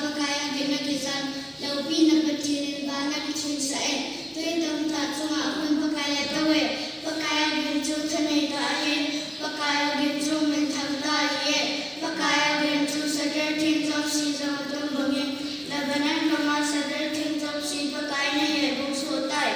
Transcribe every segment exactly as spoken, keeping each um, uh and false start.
Pakai a gin a kijan, loupina Pathen in vana kithingsah e. Tui tamtah chunga khun Pakai a tou e. Pakai a gin chu thanei tah ahi. Pakai a gin chu minthang tah ahi e. Pakai a gin chu sadar theng jouse jong atum bangin, Lebanon gam a sadar theng jouse Pakai in ahe bung soh tai.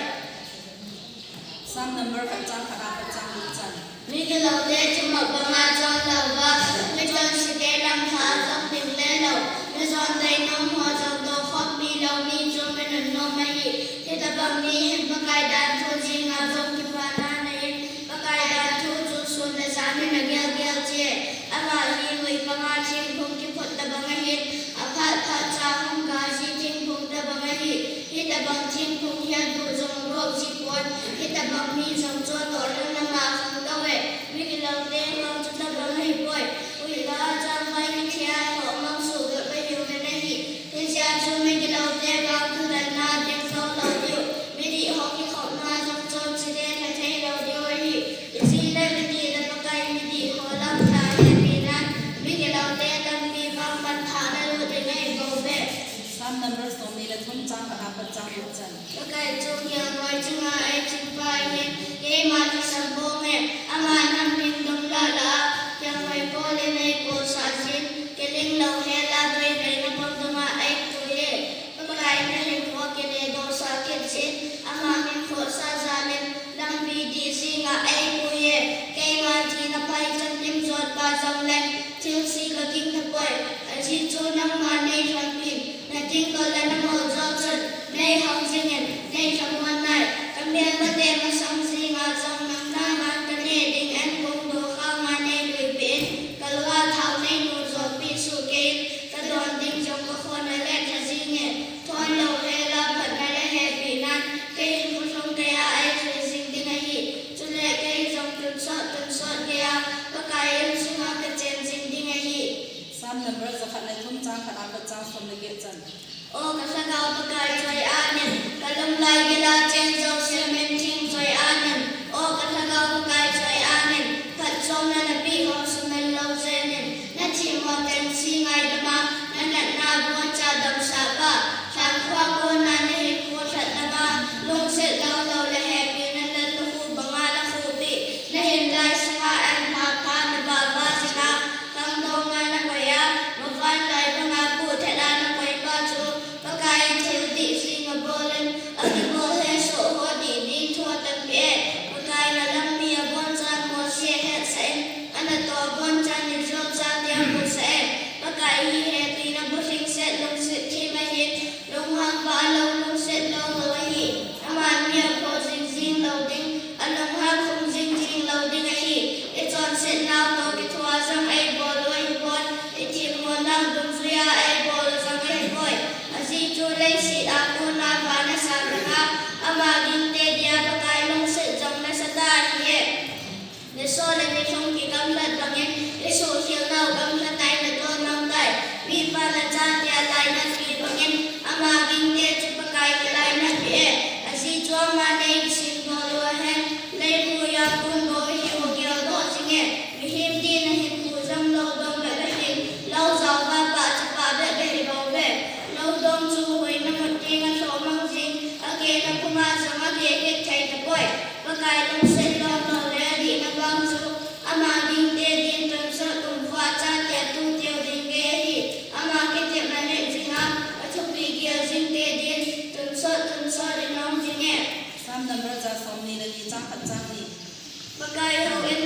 Psalm number khat chang khat a pat chang li chan. Migiloute themmo banga chon louva, michonse te lamlha a jong ding le lou, mijon deinom ho jong dokhom mi lou mi chu minunnom ahi. Hitobang mi hin Pakai danthu jenga jong kipana nei in, Pakai danthu chu sun le jan in agel gel cheh. Ama hi ngui panga thingphung kiphut tobang ahin, aphat phat cha hung kaji thingphung tobang ahi. Hitobang thingphung hi aduh jong gop ji pon, hitobang mi jong chu atoh lhon lama khangtou e. Migiloute vang chu tobang ahipoi. Uiga chanvai kithia lhoh mang suhgap ahiu men ahi. Hijeh chun migiloute vang thudolna ding jou lou diu, midih ho kikhopna jong chonse le lha thei lou diu ahi. Iji le midi le Pakai midih ho lamlha hepi nan, migiloute lampi vang manthahna lut ding ahi bouve. Psalm number somni le thum chang khat a pat chang gup chan. Pakai chu kelngoi chunga eithip pa ahin, keima lhasam bou e. Aman amin dong lah lah a, kelngoi pol in eikolsah jin, keling louhel a doiveina pang dunga eipui e. Pakai in ahinkho kile dohsah kit jin, ama min khohsah jal in, lampi dih jenga eipui e. Keima thina phaicham lim jotpa jongleng, thilse kaging tapoi. Ajeh chu nangman neilhonpin, nading kol le namol joh chun, neihang jingin, neilhamon nai. Kamelmate masang jenga jong nang naman kaneh ding in kong dokhanga neiluipeh in, kalunga thao neinu jotpeh soh kei in, kadon ding jong kakhon alet lha jenge. Thon louhel a phatna le hepi nan, kei in khulhung geiya eisui jing ding ahi. Chule kei jong tonsot tonsot geiya Pakai insunga kachen jing ding ahi. Psalm number jakhat le thum chang khat a pat chang som le get chan. O kalhagao Pakai choi-at in, kalunglai gila cheng jouse minthang choi-at in, O kalhagao Pakai choi-at in, phatchomna napeh ho sumil lou jeng in, nathemmo chengse ngaidam a, nanatna bonchan damsah pa, lhankhuh a kona nahinkho lhatna a, lungset lou lou le hepina natkhu banga nakhuhpeh, nahinlai sunga anpha pha nabahbah jing a, khangdong a nakoi a, mavanlai banga puhthet a nakoi pa chu, Pakai in thil dih jeng abol in, akibol hesoh ho dih ding thu atanpeh e. Pakai in alampi abonchan Mose ahetsah in, anatoh abonchan Israel chate amusah e. Pakai hi hepina bulhing set lungset them ahin, lunghang vah lou lungset lou lou ahi. Aman mi aphoh jing jing lou ding, alunghang khum jing jing lou ding ahi. Ichonset nau toh kithoa jong eibol u ahipon, ithemmo nau dungjuia eibol u jong ahipoi. Ajeh chu leiset a kona vana sanga, ama gingte dia Pakai lungset jong nasatah ahi e. Nisoh le nilhum kigamlat bangin, isuhkhel nau gamla tai, natoh nau tai, mipa nachate alainatpi bangin, ama gingte chu Pakai kilainatpi e. Ajeh chu aman eikisinbol u ahin, leikhuh a kon bou ihiu geldoh jinge. Mihem din ahinkho jong lou dong bep ahin, lou jaova pah chapah bep ahi bouve. Lou dong chu huina mut tenga lhohmang jing, akehna phunga jong akeh kit thei tapoi. Pakai lungset lou lou le adihna vang chu, ama gingte din tonsot kumkhoa chate atuh teu ding gei ahi. Ama kitepna neh jinga, athupeh gel jingte din tonsot tonsot in aum jinge. Psalm number ja somni le li chang khat chang ni. Pakai houin